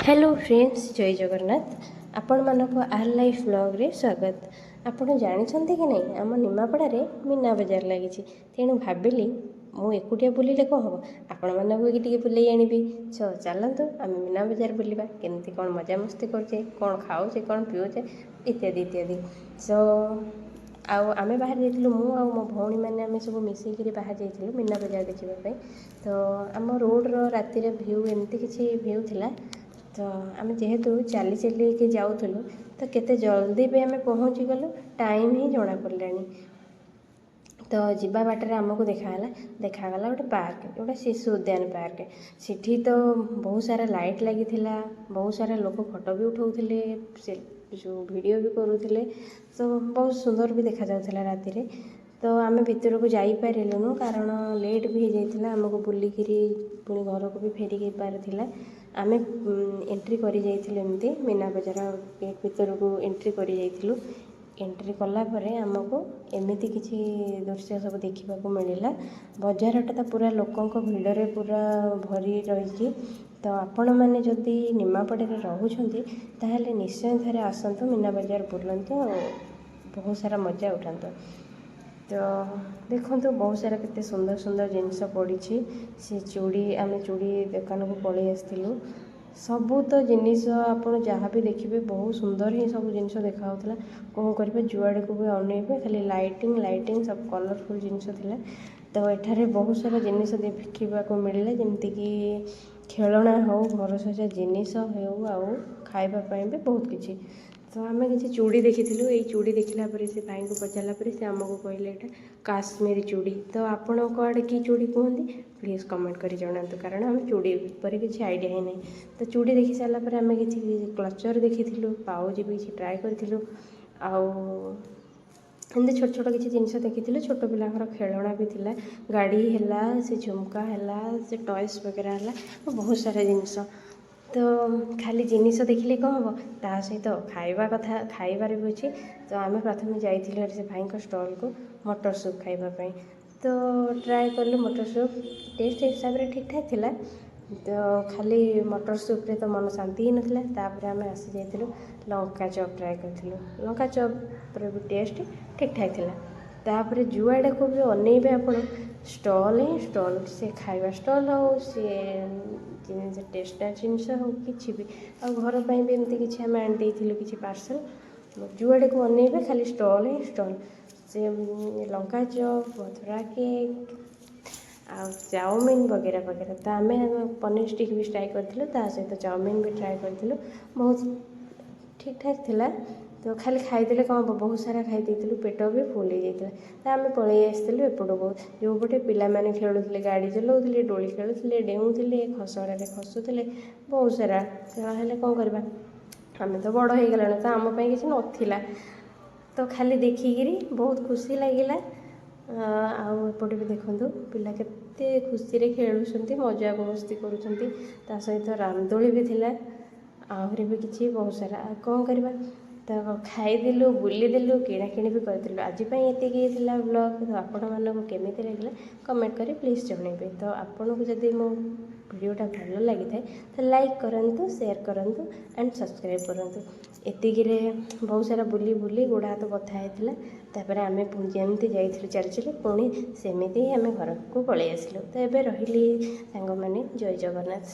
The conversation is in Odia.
ହ୍ୟାଲୋ ଫ୍ରେଣ୍ଡସ୍, ଜୟ ଜଗନ୍ନାଥ। ଆପଣମାନଙ୍କୁ ଆର୍ ଲାଇଫ୍ ବ୍ଲଗ୍ରେ ସ୍ୱାଗତ। ଆପଣ ଜାଣିଛନ୍ତି କି ନାହିଁ, ଆମ ନିମାପଡ଼ାରେ ମୀନା ବଜାର ଲାଗିଛି। ତେଣୁ ଭାବିଲି ମୁଁ ଏକୁଟିଆ ବୁଲିଲେ କ'ଣ ହେବ, ଆପଣମାନଙ୍କୁ ବି ଟିକେ ବୁଲେଇ ଆଣିବି। ସୋ ଚାଲନ୍ତୁ, ଆମେ ମୀନା ବଜାର ବୁଲିବା, କେମିତି କ'ଣ ମଜାମସ୍ତି କରୁଛେ, କ'ଣ ଖାଉଛେ, କ'ଣ ପିଉଛେ, ଇତ୍ୟାଦି ଇତ୍ୟାଦି। ସୋ ଆଉ ଆମେ ବାହାରି ଯାଇଥିଲୁ, ମୁଁ ଆଉ ମୋ ଭଉଣୀମାନେ, ଆମେ ସବୁ ମିଶିକିରି ବାହାରି ଯାଇଥିଲୁ ମୀନା ବଜାର ଦେଖିବା ପାଇଁ। ତ ଆମ ରୋଡ଼ର ରାତିରେ ଭ୍ୟୁ ଏମିତି କିଛି ଭ୍ୟୁ ଥିଲା। ତ ଆମେ ଯେହେତୁ ଚାଲି ଚାଲିକି ଯାଉଥିଲୁ, ତ କେତେ ଜଲ୍ଦି ବି ଆମେ ପହଞ୍ଚିଗଲୁ, ଟାଇମ୍ ହିଁ ଜଣାପଡ଼ିଲାନି। ତ ଯିବା ବାଟରେ ଆମକୁ ଦେଖାଗଲା ଗୋଟେ ପାର୍କ, ଗୋଟେ ଶିଶୁ ଉଦ୍ୟାନ ପାର୍କ। ସେଠି ତ ବହୁତ ସାରା ଲାଇଟ୍ ଲାଗିଥିଲା, ବହୁତ ସାରା ଲୋକ ଫଟୋ ବି ଉଠାଉଥିଲେ, ସେ ଯେଉଁ ଭିଡ଼ିଓ ବି କରୁଥିଲେ। ତ ବହୁତ ସୁନ୍ଦର ବି ଦେଖାଯାଉଥିଲା ରାତିରେ। ତ ଆମେ ଭିତରକୁ ଯାଇପାରିଲୁନୁ, କାରଣ ଲେଟ୍ ବି ହେଇଯାଇଥିଲା। ଆମକୁ ବୁଲିକିରି ପୁଣି ଘରକୁ ବି ଫେରିକି ଯିବାର ଥିଲା। ଆମେ ଏଣ୍ଟ୍ରି କରିଯାଇଥିଲୁ, ଏମିତି ମୀନା ବଜାର ଗେଟ୍ ଭିତରକୁ ଏଣ୍ଟ୍ରି କରିଯାଇଥିଲୁ। ଏଣ୍ଟ୍ରି କଲା ପରେ ଆମକୁ ଏମିତି କିଛି ଦୃଶ୍ୟ ସବୁ ଦେଖିବାକୁ ମିଳିଲା। ବଜାରଟା ତ ପୁରା ଲୋକଙ୍କ ଭିଡ଼ରେ ପୁରା ଭରି ରହିଛି। ତ ଆପଣମାନେ ଯଦି ନିମାପଡ଼ାରେ ରହୁଛନ୍ତି, ତାହେଲେ ନିଶ୍ଚୟ ଥରେ ଆସନ୍ତୁ, ମୀନା ବଜାର ବୁଲନ୍ତୁ ଆଉ ବହୁତ ସାରା ମଜା ଉଠାନ୍ତୁ। ତ ଦେଖନ୍ତୁ, ବହୁତ ସାରା କେତେ ସୁନ୍ଦର ସୁନ୍ଦର ଜିନିଷ ପଡ଼ିଛି। ସେ ଚୁଡ଼ି, ଆମେ ଚୁଡ଼ି ଦୋକାନକୁ ପଳେଇ ଆସିଥିଲୁ। ସବୁ ତ ଜିନିଷ ଆପଣ ଯାହା ବି ଦେଖିବେ, ବହୁତ ସୁନ୍ଦର ହିଁ ସବୁ ଜିନିଷ ଦେଖାହେଉଥିଲା। କ'ଣ କରିବେ, ଯୁଆଡ଼କୁ ବି ଅନେଇବେ, ଖାଲି ଲାଇଟିଂ ଲାଇଟିଂ, ସବୁ କଲରଫୁଲ୍ ଜିନିଷ ଥିଲା। ତ ଏଠାରେ ବହୁତ ସାରା ଜିନିଷ ଦେଖିବାକୁ ମିଳିଲା, ଯେମିତିକି ଖେଳଣା ହେଉ, ଘର ସଜା ଜିନିଷ ହେଉ, ଆଉ ଖାଇବା ପାଇଁ ବି ବହୁତ କିଛି। ତ ଆମେ କିଛି ଚୁଡ଼ି ଦେଖିଥିଲୁ। ଏଇ ଚୁଡ଼ି ଦେଖିଲା ପରେ, ସେ ଭାଇଙ୍କୁ ପଚାରିଲା ପରେ ସେ ଆମକୁ କହିଲେ ଏଇଟା କାଶ୍ମୀରୀ ଚୁଡ଼ି। ତ ଆପଣଙ୍କ ଆଡ଼େ କି ଚୁଡ଼ି କୁହନ୍ତି, ପ୍ଲିଜ୍ କମେଣ୍ଟ କରି ଜଣାନ୍ତୁ, କାରଣ ଆମେ ଚୁଡ଼ି ଉପରେ କିଛି ଆଇଡ଼ିଆ ହିଁ ନାହିଁ। ତ ଚୁଡ଼ି ଦେଖି ସାରିଲା ପରେ ଆମେ କିଛି କ୍ଲଚର୍ ଦେଖିଥିଲୁ, ପାଉଁଜି ବି କିଛି ଟ୍ରାଏ କରିଥିଲୁ, ଆଉ ଏମିତି ଛୋଟ ଛୋଟ କିଛି ଜିନିଷ ଦେଖିଥିଲୁ। ଛୋଟ ପିଲାଙ୍କର ଖେଳଣା ବି ଥିଲା, ଗାଡ଼ି ହେଲା, ସେ ଝୁମକା ହେଲା, ସେ ଟଏସ୍ ବଗେରା ହେଲା, ବହୁତ ସାରା ଜିନିଷ। ତ ଖାଲି ଜିନିଷ ଦେଖିଲେ କ'ଣ ହେବ? ତା ସହିତ ଖାଇବା କଥା, ଖାଇବାରେ ବି ଅଛି। ତ ଆମେ ପ୍ରଥମେ ଯାଇଥିଲୁ ସେ ଭାଇଙ୍କ ଷ୍ଟଲ୍କୁ ମଟର ସୁପ୍ ଖାଇବା ପାଇଁ। ତ ଟ୍ରାଏ କଲୁ ମଟର ସୁପ୍, ଟେଷ୍ଟ ହିସାବରେ ଠିକ୍ଠାକ୍ ଥିଲା। ତ ଖାଲି ମଟର ସୁପ୍ରେ ତ ମନ ଶାନ୍ତି ହେଇନଥିଲା। ତାପରେ ଆମେ ଆସିଯାଇଥିଲୁ, ଲଙ୍କା ଚପ୍ ଟ୍ରାଏ କରିଥିଲୁ। ଲଙ୍କା ଚପ୍ର ବି ଟେଷ୍ଟ ଠିକ୍ଠାକ୍ ଥିଲା। ତାପରେ ଯୁଆଡ଼କୁ ବି ଅନେଇବେ ଆପଣ, ଷ୍ଟଲ୍ ହିଁ ଷ୍ଟଲ୍। ସେ ଖାଇବା ଷ୍ଟଲ୍ ହଉ, ସିଏ ଟେଷ୍ଟନାରୀ ଜିନିଷ ହଉ, କିଛି ବି, ଆଉ ଘର ପାଇଁ ବି ଏମିତି କିଛି ଆମେ ଆଣି ଦେଇଥିଲୁ କିଛି ପାର୍ସଲ୍। ଯୁଆଡ଼କୁ ଅନେଇବେ, ଖାଲି ଷ୍ଟଲ୍ ହିଁ ଷ୍ଟଲ୍। ସେ ଲଙ୍କା ଚପ୍, ମଥୁରା କେକ୍ ଆଉ ଚାଉମିନ୍ ବଗେରା ବଗେରା। ତ ଆମେ ପନିର ଷ୍ଟିକ୍ ବି ଟ୍ରାଏ କରିଥିଲୁ, ତା ସହିତ ଚାଉମିନ୍ ବି ଟ୍ରାଏ କରିଥିଲୁ, ବହୁତ ଠିକ୍ଠାକ୍ ଥିଲା। ତ ଖାଲି ଖାଇଦେଲେ କ'ଣ ହେବ? ବହୁତ ସାରା ଖାଇ ଦେଇଥିଲୁ, ପେଟ ବି ଫୁଲ୍ ହେଇଯାଇଥିଲା। ତ ଆମେ ପଳେଇ ଆସିଥିଲୁ ଏପଟକୁ, ଯେଉଁପଟେ ପିଲାମାନେ ଖେଳୁଥିଲେ, ଗାଡ଼ି ଚଲାଉଥିଲେ, ଦୋଳି ଖେଳୁଥିଲେ, ଡେଉଁଥିଲେ, ଖସଡ଼ାରେ ଖସୁଥିଲେ, ବହୁତ ସାରା ଖେଳ ହେଲେ। କ'ଣ କରିବା, ଆମେ ତ ବଡ଼ ହେଇଗଲାଣି, ତ ଆମ ପାଇଁ କିଛି ନଥିଲା। ତ ଖାଲି ଦେଖିକିରି ବହୁତ ଖୁସି ଲାଗିଲା। ଆଉ ଏପଟେ ବି ଦେଖନ୍ତୁ, ପିଲା କେତେ ଖୁସିରେ ଖେଳୁଛନ୍ତି, ମଜା ମସ୍ତି କରୁଛନ୍ତି। ତା ସହିତ ରାମଦୋଳି ବି ଥିଲା, ଆହୁରି ବି କିଛି ବହୁତ ସାରା। ଆଉ କ'ଣ କରିବା, ତ ଖାଇଦେଲୁ, ବୁଲିଦେଲୁ, କିଣାକିଣି ବି କରିଦେଲୁ। ଆଜି ପାଇଁ ଏତିକି ଥିଲା ବ୍ଲଗ୍। ତ ଆପଣମାନଙ୍କୁ କେମିତି ଲାଗିଲା, କମେଣ୍ଟ କରି ପ୍ଲିଜ୍ ଜଣାଇବେ। ତ ଆପଣଙ୍କୁ ଯଦି ମୋ ଭିଡ଼ିଓଟା ଭଲ ଲାଗିଥାଏ, ତ ଲାଇକ୍ କରନ୍ତୁ, ସେୟାର କରନ୍ତୁ ଆଣ୍ଡ ସବସ୍କ୍ରାଇବ୍ କରନ୍ତୁ। ଏତିକିରେ ବହୁତ ସାରା ବୁଲି ବୁଲି ଗୋଡ଼ ହାତ ବଥା ହେଇଥିଲା। ତାପରେ ଆମେ ପୁଣି ଯେମିତି ଯାଇଥିଲୁ ଚାଲି ଚାଲି, ପୁଣି ସେମିତି ହିଁ ଆମେ ଘରକୁ ପଳେଇ ଆସିଲୁ। ତ ଏବେ ରହିଲି ସାଙ୍ଗମାନେ, ଜୟ ଜଗନ୍ନାଥ।